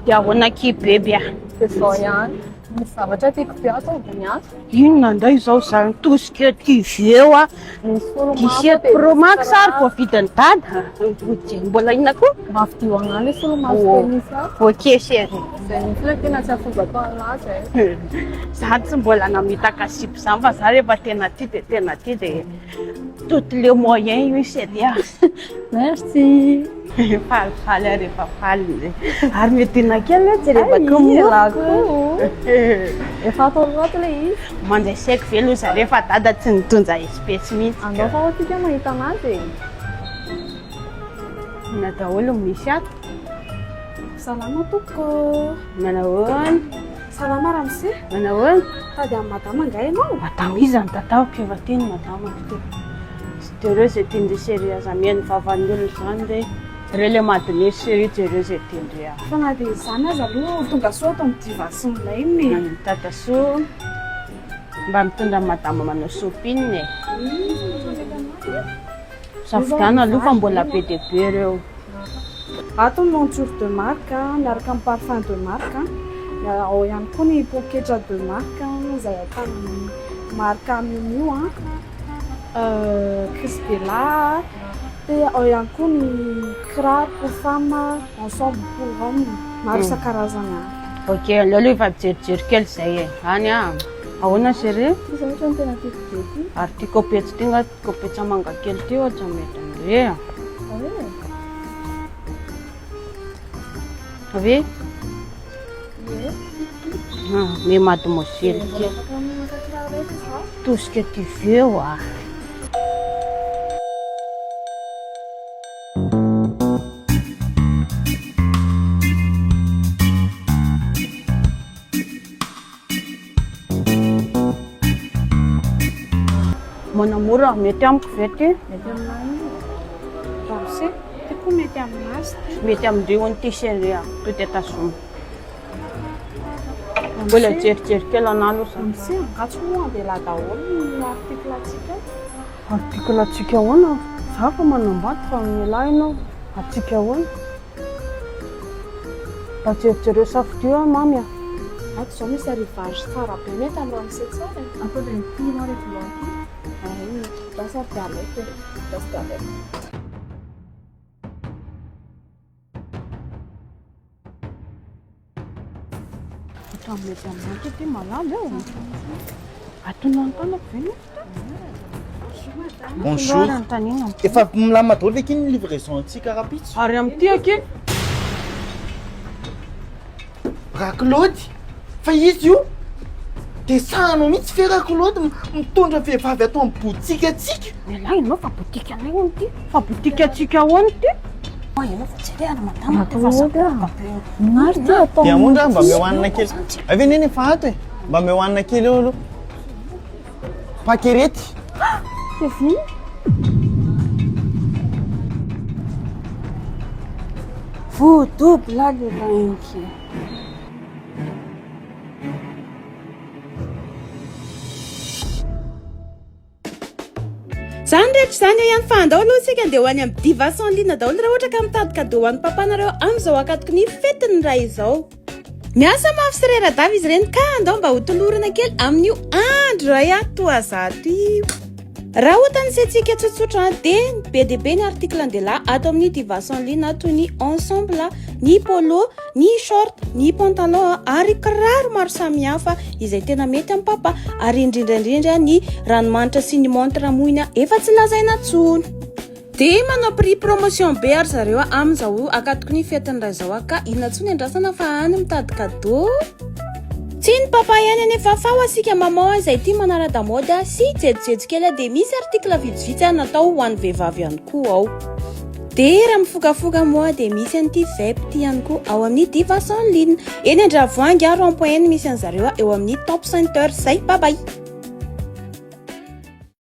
Dia ahoana akia beby a? Dia izao ihany. Misy zavatra tiako be ato ambony ato. Inona indray izao izany tosika aty vieux a? Misy solomaso 17 Pro Max ary voavidin'i dada. Mbola inona koa? Mba vidio an'ahy ilay solomaso Oh. tennis ato. Ok chérie. Izay mihitsy ilay tena tsy ahafoizako an'azy e. Za tsy mbola namitaka sipa izany fa za rehefa tena tia dia tena tia dia toutes les moyens io chérie a. Merci. Falifaly aho rehefa faly. Ary midina kely hoe jerevako Ay, moroko. Efa ato aloha ato ilay izy. Mandray chèque ve aloha zareo fa dada tsy nitondra espèce mihitsy. Andao fa hoantsika mahita anazy e. Inona daholo no misy ato? Salama tompoko. Manahoana? Salama ramose. Manahoana? Tady amin'ny madama angaha ianao? Madama iza no tadaviko efa teny madama ty. Tsy jereo izay tian-dry chérie aza mihaino vavan'ny olona izany re. Jereo ilay madin'io chérie jereo izay tian-dry ah. Fa na dia izany aza aloha tonga soa ato amin'ny Diva sy ny Lainy e. Dadasoa mba mitondra madama manao shopping e. Safidiano aloha fa mbola be dia be ireo. Ato ny monture de marque miaraka amin'ny parfum de marque. Ao ihany koa ny poketra de marque izay ahitana ny marque Miu Miu, Chrisbella. Dia ao ihany koa ny kiraro pour femme, ensemble pour homme, maro isan-karazany ihany. Ok, aleo aloha efa mijerijery kely izay e. Any ah. Ahoana chérie? Ity izao ohatran'ny tena tiako be ity. Ary ity kopetsy ity nga kopetsa manga kely ity ohatra mety amle a. Avy? Ie. Ah, mais mademoiselle Mbola ty. afaka maka kiraro eto izaho. Tosika ty vieux ah. Mon amour, mety amiko ve ty? Mety aminahy io. Ramose, ty koa mety aminazy ty. Mety amin-dry hono ty chérie a. To dia tazomy. Mbola jerijery kely anah aloha za. Ramose, angaha moa andehilahy daholo ny article antsika eto? Article antsika ahoana? Za fa manambady fa milahy ianao. Antsika ahoana? Mba jerijereo safidio aho mamy a. Ato izao misy arrivage tsara be mety amin'ny ramose tsara e. Ataovy an'ity noir et blanc ity. Ay, lasa ary dia alaiko e. Lasa dia alaiko. Ohatran'ny mety aminao ity malala eo. Atonao ny tanako ve nefa? Bonjour. Efa milamina daholo ve akia ny livraison antsika rahampitso? Ary amin'ity akia? Ra-Claude, fa izy io? Dia sahanao mihitsy ve Ra-Claude mitondra vehivavy ato amin'ny boutique antsika? Mialà ianao fa boutique anay hono ity. Fa boutique antsika ahoana ity? Ianao fa jereo ary madama ty fa sakoka be. Maro ty atao. Dia amondra mba omeo hanina kely. Avy neny efa ato e. Mba omeo hanina kely eo aloha. Paquerette. Kevin. Voadouble le rainky. Zany rehetra izany eo ihany fa andao aloha isika andeha ho any amin'ny Divas en ligne daholo raha ohatra ka mitady cadeau ho an'ny papanareo amin'izao ankatoky ny fetin'ny ray izao. Miasa mafy sy rera-dava izy ireny ka andao mba ho tolorana kely amin'io andro iray atoazato io. Raha ho tanisaintsika tsotsotra dia be dia be ny article an-dehilahy ato amin'ny Divas en ligne toy ny ensemble, ny polo, ny short, ny pantalon ary kiraro maro samihafa izay tena mety amin'ny papa ary indrindra indrindra ny ranomanitra sy ny montre moina efa tsy lazaina intsony. Dia manao prix promotion be ary zareo amin'izao ankatoky ny fetin'ny ray izao ka inona intsony andrasana fa any mitady cadeau. Tsy ny papa ihany anefa fa ho antsika maman izay tia manara-damaody sy jejojejo kely dia misy article vitsivitsy natao ho an'ny vehivavy ihany koa ao. Dia raha mifokafoka moa dia misy an'ity vape ity ihany koa ao amin'ny Divas en ligne. Eny Andravoahangy rond point no misy an'zareo eo amin'ny Top Center. Zay, bye bye.